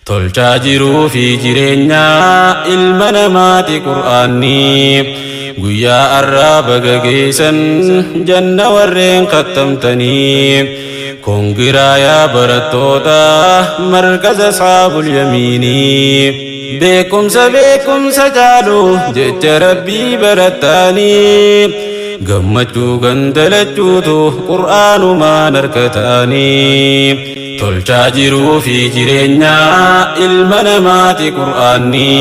Tolchaa jiruu fi jireenyaa ilma namaati qur'aanni. Guyyaa arraa baga geessan janna warreen kattamtanii. Kongiraa yaa barattoota markaza Ashaabul Yamiinii. Beekumsa beekumsa caalu jecha Rabbii barattaanii. Gammachuu gandalachuutu qur'aanumaan harkataanii. Tolchaa jiruu fi jireenyaa ilma namaati qur'aanni.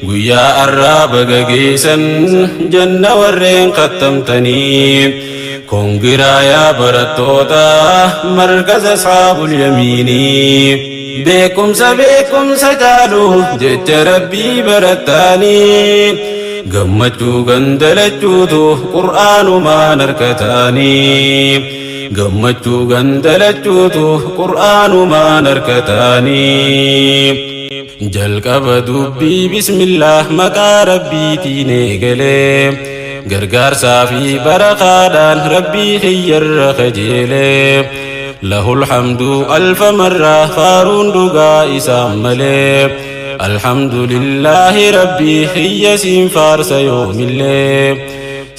Guyyaa arraa baga geessan janna warreen kattamtanii. Kongiraa yaa barattoota markaza Ashaabul Yamiinii. Beekumsa beekumsa caalu jecha Rabbii barattaanii. Gammachuu gandalachuutu qur'aanumaan harkataanii. Gammachuu gandalachuutu qur'aanumaan harkataanii. Jalqaba dubbii bismillah maqaa Rabbiitiin eegalee. Gargaarsaa fi barakaadhaan Rabbii kiyyarra kajeelee. Lahul hamdu alfa marraa faaruun dhugaa isaan malee. Alhamdulillaahi Rabbii kiyya siin faarsa yoomillee.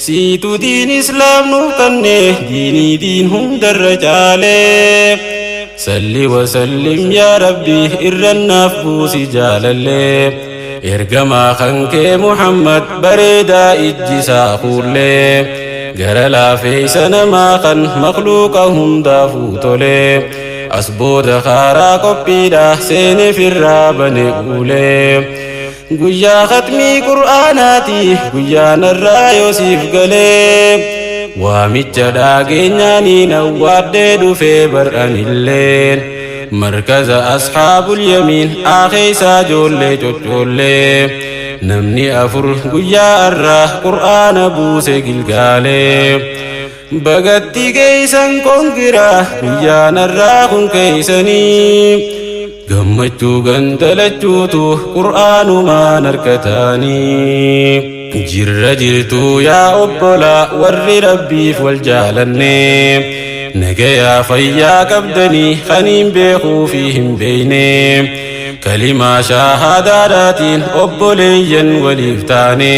Siitu diin islaam nuuf kanne diinii diin hundarra caalee. Salli wasallim yaa Rabbi irrannaaf buusi jaalallee. Ergamaa kan kee Muhammad bareedaa ijjisaa kuullee. Gara laafeessa namaa kan makluuqa hundaafuu tolee. As booda kaaraa qophiidha seeneef irraa bane uulee. Guyyaa khatmii qur'aanaati guyyaan irraa yoosiif galee. Waamicha dhageenyaanii nawwaadhee dhufee bar'anilleen. Markaza Ashaabul Yamiin aakeessaa ijoollee coccoollee. Namni afur guyyaa irraa qur'aana buuse gilgaalee. Bagatti geessan kongiraa guyyaan irraa kun keeysanii. Gammachuu gandalachuutu qur'aanumaan harkataanii. Jirra jirtuu yaa obbolaa warri Rabbiif wal jaalanne. Nagayaa fayyaa qabdanii kaniin beekuu fi hin beeyne. Kalimaa shahaadaadhaatiin obboleeyyan waliif taane.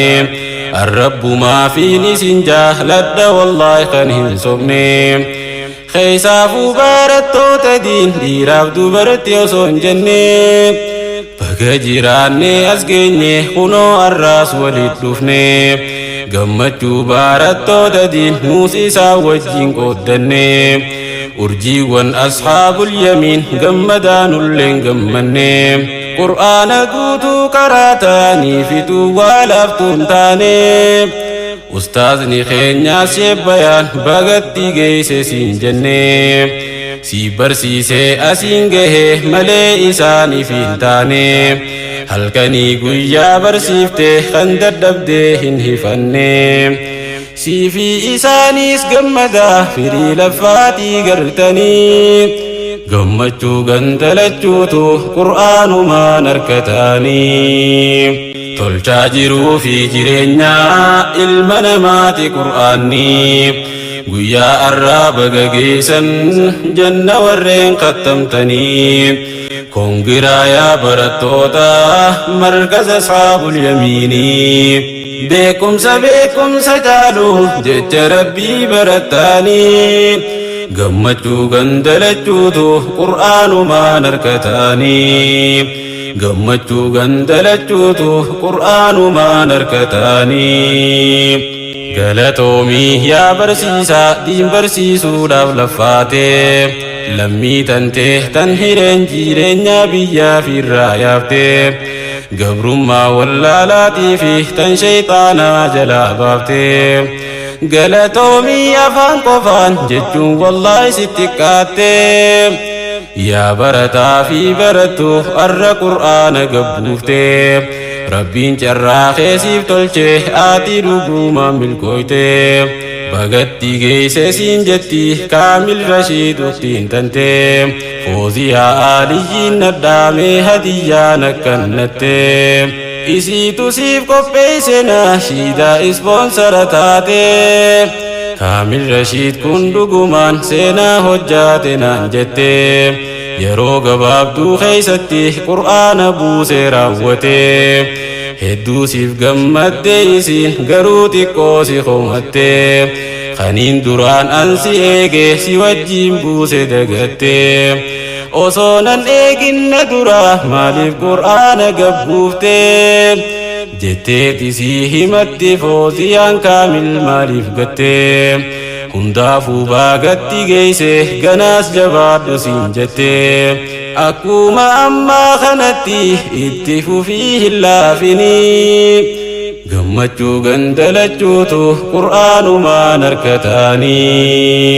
Arrabbumaa fi isin jaaladha wallaahi kan hin sobne. Keessaafuu barattoota diin dhiiraaf dubartii osoo hin jenne. Baga jiraanne as geenye kunoo arraas walit dhufne. Gammachuu barattoota diin nuus isaa wajjin qooddanne. Urjiiwwan Ashaabul Yamiin gammadaanulleen gammanne. Qur'aana guutuu qaraataanii fixuu waa laaftuun taane. Ustaazni keenyaas sheebbayaan bagatti geesse siin jenne. Si barsiisee asiin gahee malee isaaniif hin taane. Halkanii guyyaa barsiiftee kan dadhabdee hin hifanne. Siifi isaanis gammadaa firii laffaatii gartanii. Gammachuu gandalachuutu qur'aanumaan harkataanii. Tolchaa jiruu fi jireenyaa ilma namaati qur'aanni. Guyyaa arraa baga geessan janna warreen kattamtanii. Kongiraa yaa barattoota markaza Ashaabul Yamiinii. Beekumsa beekumsa caalu jecha Rabbii barattaanii. Gammachuu gandalachuutu qur'aanumaan harkataanii. Gammachuu gandalachuutu qur'aanumaan harkataanii. Galatoomii yaa barsiisaa diin barsiisuudhaaf laffaatee. Lammii tantee tan hireen jireenyaa biyyaa firraa yaaftee. Gabrummaa wallaalaatii fi tan shayxaanaa jalaa baaftee. Galatoomii afaan qofaan jechuun wallaahi sitti qaattee. Yaa barataa fi barattu arra qur'aana gabbuuftee. Rabbiin carraa keessiif tolchee ati dhugumaan milkooytee. Bagatti geesse siin jetti Kaamil Rashiid uqtiin tantee. Fooziyaa Aliyyiin nadhaamee hadiyyaan akkannattee. Isiitu siif qopheesse nashiidaa ispoonsara taatee. Kaamil Rashiid kun dhugumaan seenaa hojjaate naan jettee. Yeroo gabaabduu keeysatti qur'aana buusee raawwate. Hedduu siif gammadde isiin, garuu xiqqoo si komatte. Kaniin duraan an si eege si wajjiin buuse dagatte. Osoo nan eeginna dura maaliif qur'aana gabbuufte jetteeti si himatti. Fooziyaan Kaamil maaliif gatte? Hundaafuu baagatti geeyse, ganaas jabaadhu siin jette. Akkuma ammaa kanatti itti fufii hin laafinii. Gammachuu gandalachuutu qur'aanumaan harkataanii.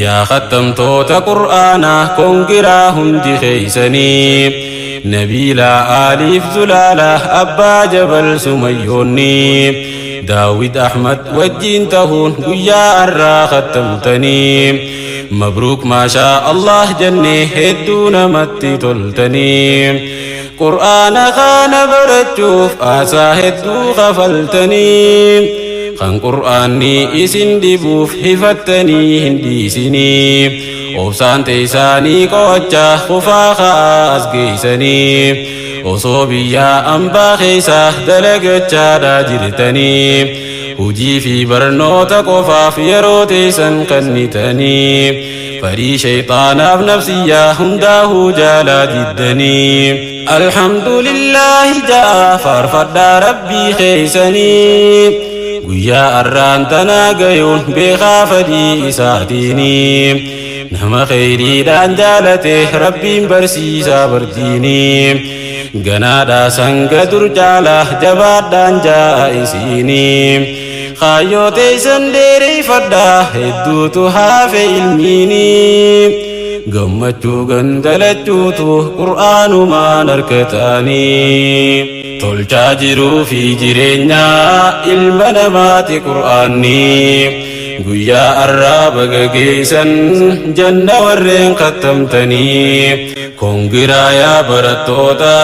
Yaa khattamtoota qur'aanaa, congra hundi keeysanii. Nabiilaa, Aaliif, Zulaalaa, Abbaa Jabal, Sumayyoonni, Daawid Ahmad wajjiin tahuun guyyaa arraa khattamtanii, مبروك ما شاء الله jenne, hedduu namatti toltanii. Qur'aana kana barachuuf aasaa hedduu kafaltanii, kan qur'aanni isin dhibuuf hifattanii hin dhiisinii. Obsaan teeysaanii qo'achaa kufaa ka'aa as geeysanii, osoo biyyaa ambaa keeysaa dalagachaadhaa jirtanii, hujii fi barnoota qofaaf yeroo teeysan kennitanii, fedhii shayxaanaaf nafsiyyaa hundaahuu jaalaa diddanii, alhamdulillaahi ja'a faarfadhaa Rabbii keeysanii. Guyyaa arraan tanaa gayuun beekaa fedhii isaatiinii. Nama kheyriidhaan jaalate Rabbiin barsiisaa bardiinii. Ganaadhaa sanga dur caalaa jabaadhaan jaa'a isiinii. Kaayyoo teeysan dheereeffadhaa, hedduutu hafe ilmiinii. Gammachuu gandalachuutu qur'aanumaan harkataanii. Tolchaa jiruu fi jireenyaa ilma namaati qur'aanni. Guyyaa arraa baga geessan janna warreen kattamtanii. Congra yaa barattoota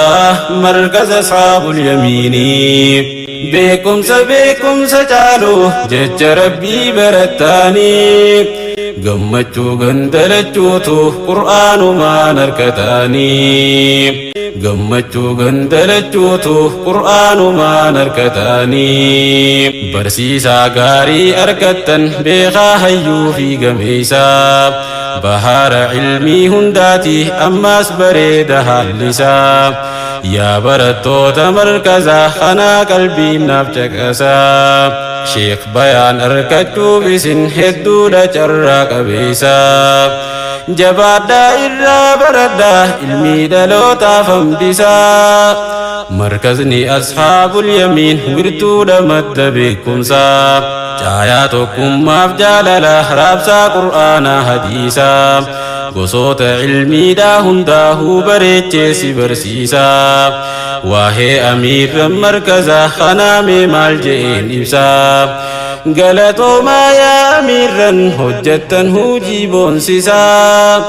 markaza Ashaabul Yamiinii. Beekumsa beekumsa caalu jecha Rabbii barattaanii, gammachuu gandalachuutu qur'aanumaan harkataanii. Gammachuu gandalachuutu qur'aanumaan harkataanii. Barsiisaa gaarii argattan, beekaa hayyuu fi gameeysaa. Bahaara ilmii hundaati, ammaas bareeda haallisaa. Yaa barattoota markazaa kanaa, qalbiin naaf caqasaa. Sheekh Bayaan argachuuf isin hedduudha carraa qabeeysaa. Jabaadhaa, irraa baradhaa, ilmii dhalootaaf hambisaa. Markazni Ashaabul Yamiin wirtuudha madda beekumsaa. Caayaa tokkummaaf jaalala raabsaa qur'aanaa hadiisaa. Gosoota ilmiidhaa hundaahuu bareecheesi barsiisaa. Waa'ee amiirra markazaa kanaamee maal je'een ibsaa? Galatoomaa yaa amiirran, hojjettan hujii boonsisaa.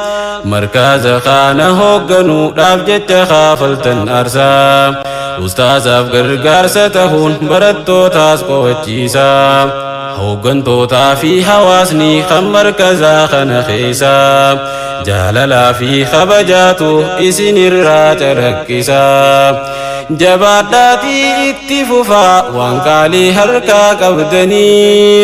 Markaza kana hoogganuudhaaf jecha kaafaltan aarsaa. Ustaazaaf gargaarsa tahuun barattootaas qo'achiisaa. Hooggantootaa fi hawaasni kan markazaa kana keessaa jaalalaa fi kabajaatu isinirraa calaqqisaa. Jabaadhaatii itti fufaa waan qaalii harkaa qabdanii.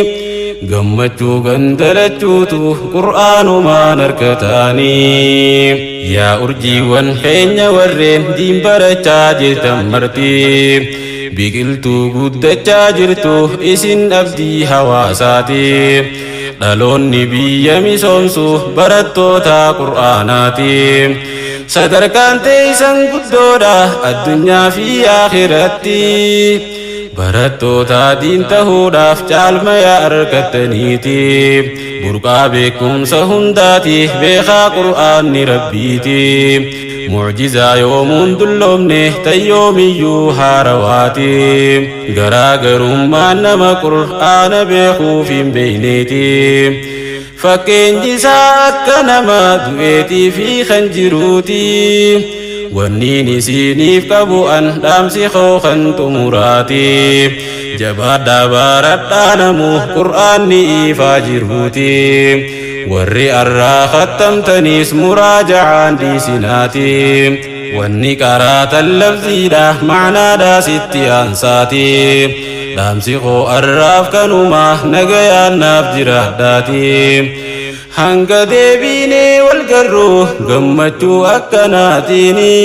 Gammachuu gandalachuutu qur'aanumaan harkataanii. Yaa urjiiwwan keenya warreen diin barachaa jirtan marti, biqiltuu guddachaa jirtu isin, abdii hawaasaati. Dhaloonni biyya misoomsu barattoota qur'aanaati. Sadarkaan teeysan guddoodha addunyaa fi akhiratti. Barattoota diin tahuudhaaf caalmaya argattaniiti. Burqaa beekumsa hundaati beekaa qur'aanni Rabbiiti. Mucjizaa yoomuun dulloomne tayyoomiyyuu haarawaati. Garaagarummaan nama qur'aana beekuuf hin beeyneeti. Fakkeenyi isaa akka nama du'eetii fi kan jiruuti. Wanniin isiniif qabu an dhaamsi koo kan xumuraati. Jabaadhaa, baradhaa, namu qur'aanni ifaa jiruuti. Warri arraa khattamtaniis muraajacaan dhiisinaati. Wanni qaraatan labsiidha, macnaadha sitti aansaati. Dhaamsi koo arraaf kanuma, nagayaan naaf jiraadhaati. Hanga deebiinee wal garru gammachuu akkanaatiini.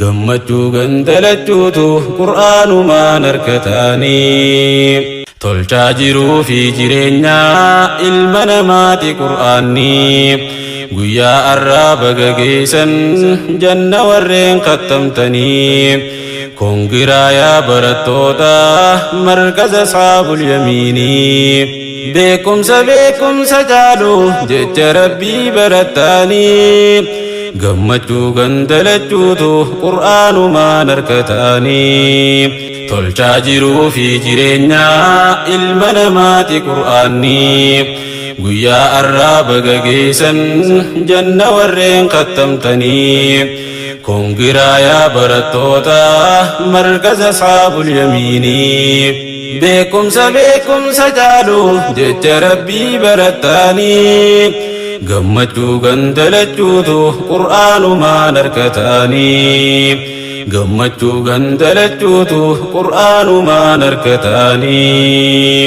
Gammachuu gandalachuutu qur'aanumaan harkataanii. Tolchaa jiruu fi jireenyaa ilma namaati qur'aanni. Guyyaa arraa baga geessan janna warreen kattamtanii. Kongiraa yaa barattoota markaza saabul yamiinii. Beekumsa beekumsa caalu jecha rabbii barattaanii. Gammachuu gandalachuutu qur'aanumaan harkataanii. Tolchaa jiruu fi jireenyaa ilma namaati qur'aanni. Guyyaa arraa baga geessan janna warreen kattamtanii. Kongiraa yaa barattoota markaza saabul yamiinii. Beekumsa beekumsa caalu jecha rabbii barattaanii. Gammachuu gandalachuutu qur'aanumaan harkataanii. Gammachuu gandalachuutu qur'aanumaan harkataanii.